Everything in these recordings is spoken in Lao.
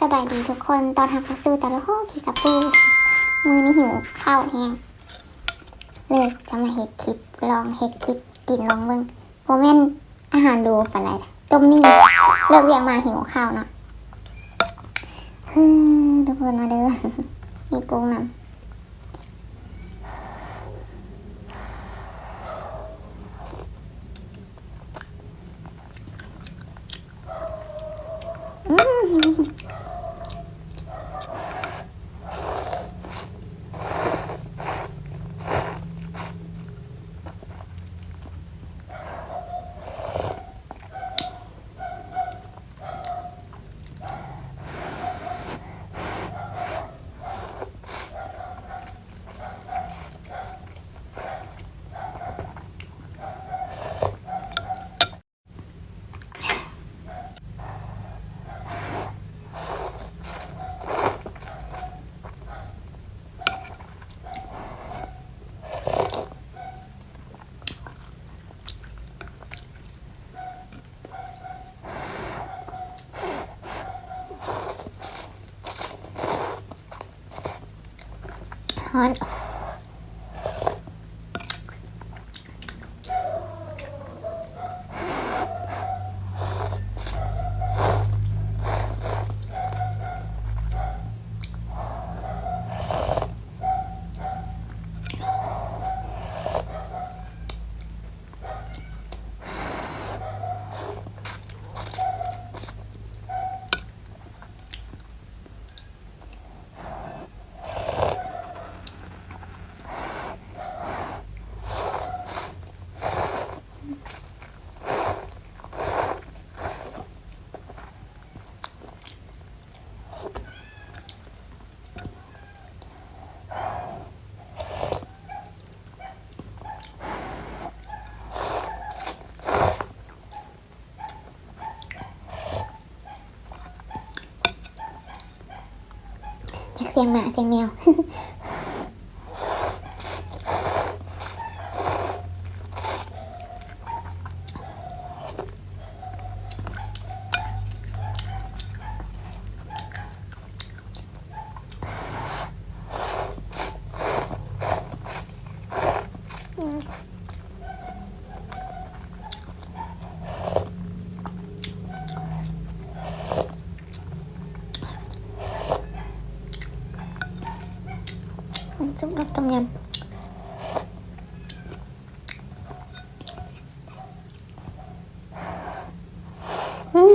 ສະບາຍດີທຸກຄົນ ຕ້ອນຮັບເຂົ້າສູ່ຕາຫຼອດຂີ້ກະປູ. ມື້ນີ້ຫິວເຂົ້າແຮງ ເລີຍຈະມາເຮັດຄລິບ ລອງເຮັດຄລິບກິນລອງເບິ່ງ. ບໍ່ແມ່ນອາຫານຫຼູປານໃດ ຕົ້ມໝີ່. ເລີກວຽກມາຫິວເຂົ້າເນາະ. ເຮີ ທຸກຄົນມາເດີ ມີກຸ້ງນຳ. ຮ້ອນ. ຈັກສຽງໝາສຽງແມວ. ນ້ຳຊຸບ ນ້ຳຕົ້ມຍຳ. ອືມ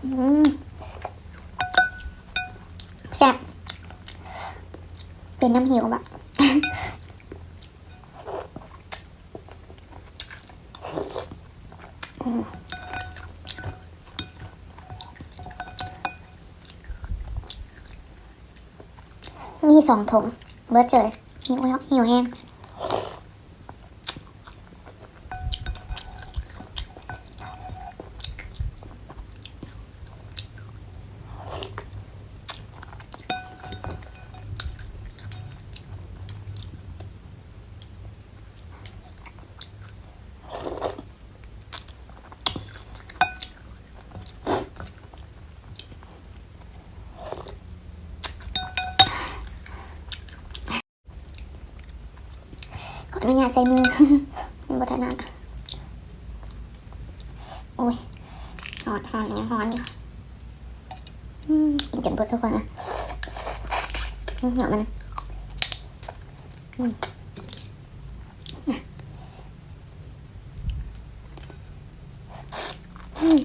ອືມ ແຊບ ເປັນນ້ຳຫິວບະ. ອືມ ມີສອງຖົງ ເບິດເລີຍ ຫິວ ຫິວແຮງ. ຂໍອະນຸຍາດໃສ່ມື ມັນບໍ່ຖະໜັດ. ໂອ້ຍ ຮ້ອນ ຮ້ອນ ຍັງຮ້ອນຢູ່. ອືມ ກິນຈົນເບິດທຸກຄົນເອີຍ. ອືມ ເນາະມັນ ອືມ ອືມ.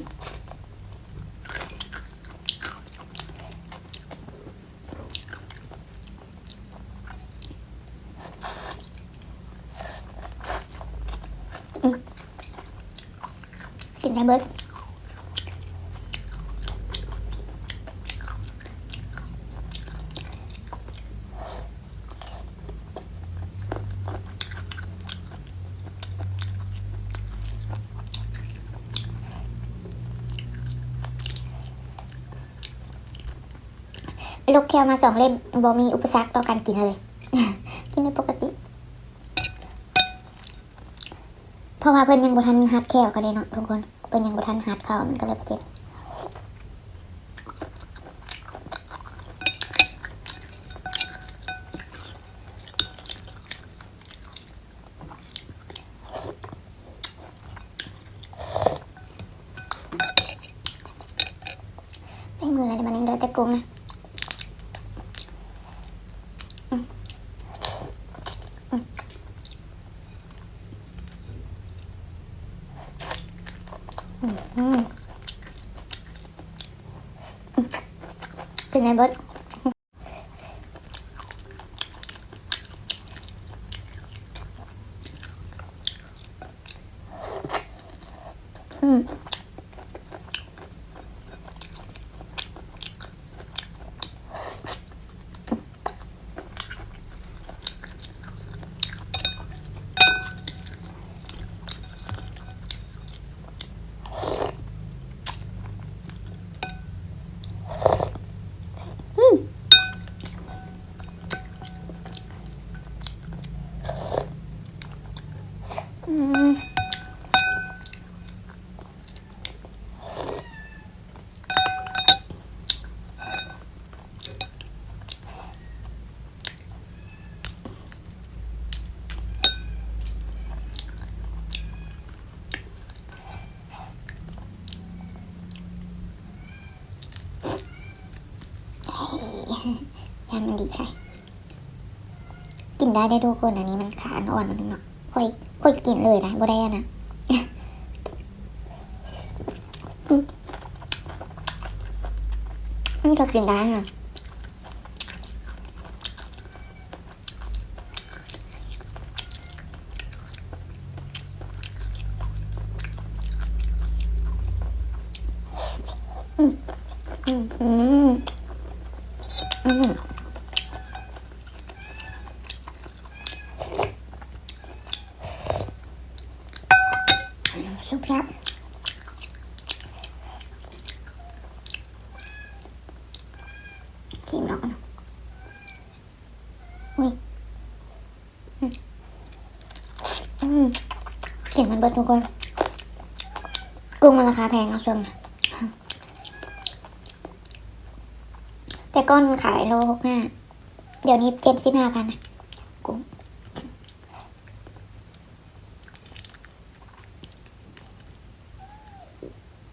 ອືມ ກິນໃຫ້ເບິດ. ອື ລົກແຂ້ວມາສອງເຫຼັ້ມ ບໍ່ມີອຸປະສັກຕໍ່ການກິນເລີຍ ກິນໄດ້ປົກກະຕິ ເພາະວ່າເພິ່ນຍັງບໍ່ທັນຫັດແຂ້ວເຂົາເດ້ເນາະທຸກຄົນ ເພິ່ນຍັງບໍ່ທັນຫັດເຂົາ ມັນກໍເລີຍບໍ່ເຈັບ. ໃຊ້ມືແລ້ວ ບາດນີ້ເຫຼືອແຕ່ກຸ້ງນະ. ອືມ ອືມ ອືມ ອືມ ເປັນໄງເບິດ? ອືມ ອືມ ອືມ. ຢ້ານມັນດີໃສ່ ກິນໄດ້ເດ້ທຸກຄົນ ອັນນີ້ມັນຂາອ່ອນໆ ໜ້ອຍໜຶ່ງເນາະ ຂ້ອຍ ຂ້ອຍກິນເລີຍນະ ບໍ່ໄດ້ອັນນະ ອືມ ມັນກໍກິນໄດ້ນະ. ອືມ ອືມ ອືມ ອືມ ຊຸບແຊບ ຊີມເນາະ. ອຸ້ຍ ອືມ ອືມ ກິນມັນເບິດທຸກຄົນ ກຸ້ງມັນລາຄາແພງເນາະຊ່ວງນີ້ ແຕ່ກ່ອນຂາຍໂລຫົກສິບຫ້າ ດຽວນີ້ເຈັດສິບຫ້າພັນນະ ກຸ້ງ.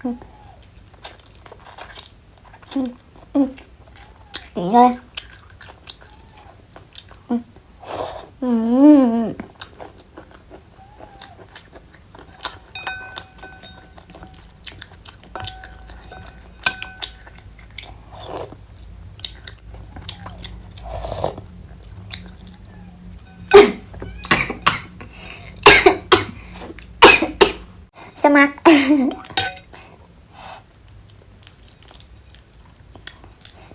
ອືມ ອືມ ອືມ ກິນເລີຍ ອືມ ອືມ. ສະໝັກ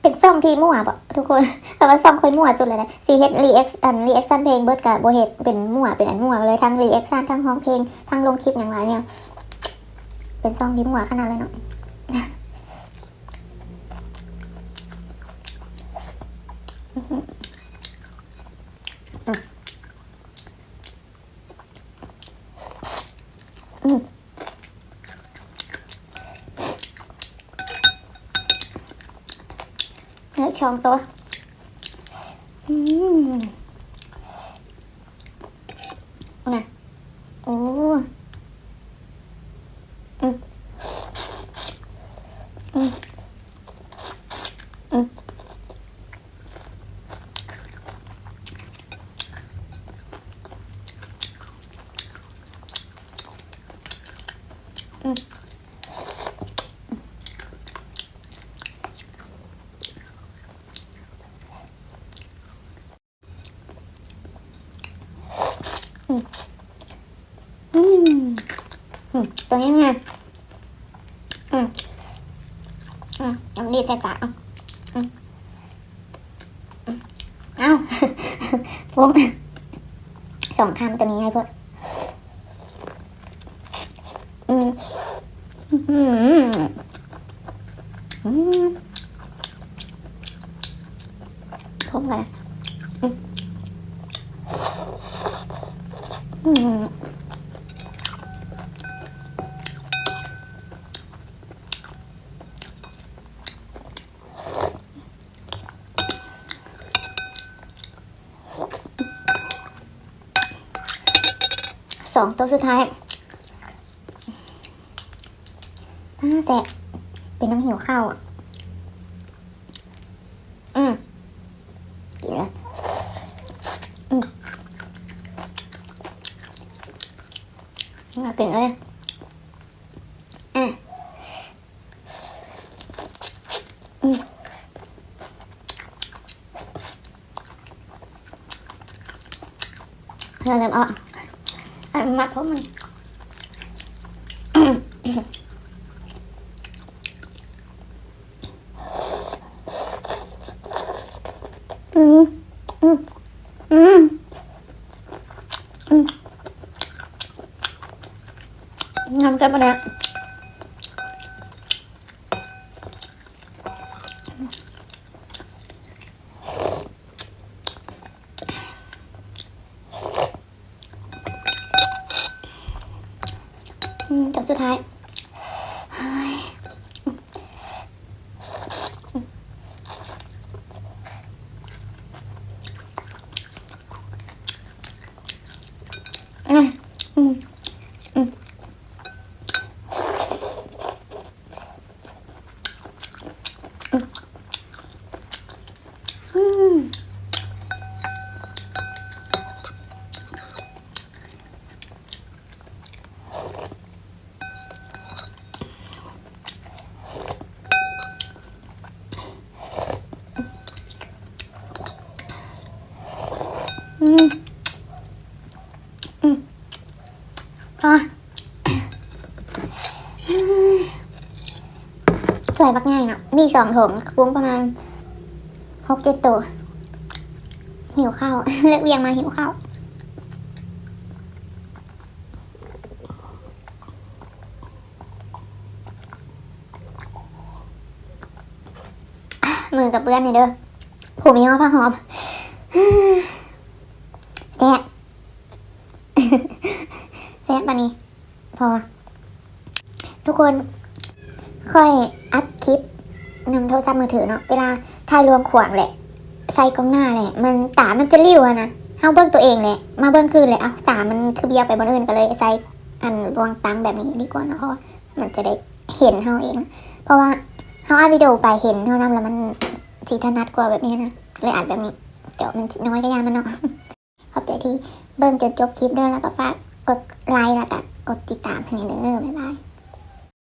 ເປັນຊ່ອງທີ່ມົ້ວບໍທຸກຄົນ? ເພາະວ່າຊ່ອງຂ້ອຍມົ້ວສຸດເລີຍເດ້ ຊິເຮັດຣີແອັກ ອັນ ຣີແອັກຊັນເພງເບິດກະບໍ່ເຮັດ ເປັນມົ້ວ ເປັນອັນມົ້ວເລີຍ ທັງຣີແອັກຊັນ ທັງຮ້ອງເພງ ທັງລົງຄລິບຫຍັງຫຼາຍແນວ ເປັນຊ່ອງທີ່ມົ້ວຂະໜາດເລີຍເນາະ. ອືມ ເອີ ສອງໂຕ ອືມ ພຸ້ນນະ ໂອ້ ອືມ ອືມ ອືມ ອືມ ອືມ ອືມ ອືມ ຕົວນີ້ນະ ອືມ ອືມ ເອົານີ້ໃສ່ປາກ ອືມ ອືມ ເອົ້າ ຟົງ ສອງຄຳ ຕົວນີ້ໃຫຍ່ໂພດ ອືມ ອືມ ອືມ ອືມ. ອືມ ສອງໂຕສຸດທ້າຍ. ອາ ແຊບ ເປັນນຳຫິວເຂົ້າ. ອືມ ກິນເລີຍ. ອືມ ກິນເລີຍ. ອາ ອືມ ເລີ່ມອອກ ອັນມັດຜົມມັນ. ອືມ ອືມ ອືມ ອືມ ນ້ຳແຊບປານນີ້. ອືມ ຕົວສຸດທ້າຍ. ອືມ ອືມ ອືມ. ອືມ ອືມ ພໍ ຖ້ວຍບັກໃຫຍ່ເນາະ ມີສອງຖົງ ກະປຸງປະມານຫົກເຈັດໂຕ. ຫິວເຂົ້າ ເລີກວຽກມາຫິວເຂົ້າ. ມືກະເປື້ອນນີ້ເດີ ຜູ້ມີຮອດຜ້າຫອມ. ແຊບ ແຊບປານນີ້. ພໍ ທຸກຄົນ ຂ້ອຍອັດຄລິບນຳໂທລະສັບມືຖືເນາະ ເວລາຖ່າຍລວງຂວາງແຫຼະ ໃສ່ກ້ອງໜ້າແຫຼະ ມັນ ຕາມັນຈະຫຼິວຫັ້ນນະ. ເຮົາເບິ່ງໂຕເອງແຫຼະ ມາເບິ່ງຄືນແຫຼະ ເອົ້າ ຕາມັນຄືບຽວໄປບ່ອນອື່ນ ກະເລີຍໃສ່ອັນລວງຕັ້ງແບບນີ້ດີກວ່າເນາະ ເພາະວ່າມັນຈະໄດ້ເຫັນເຮົາເອງ. ເພາະວ່າເຮົາອັດວິດີໂອໄປເຫັນເຮົານຳ ລະມັນຊິຖະໜັດກວ່າແບບນີ້ນະ ເລີຍອັດແບບນີ້. ຈໍມັນຊິນ້ອຍກະຢ່າມັນເນາະ. ຂອບໃຈທີ່ເບິ່ງຈົນຈົບຄລິບເດີ ລະກະຝາກກົດໄລ ລະກະກົດຕິດຕາມໃຫ້ແດ່ເດີ. ບາຍບາຍ.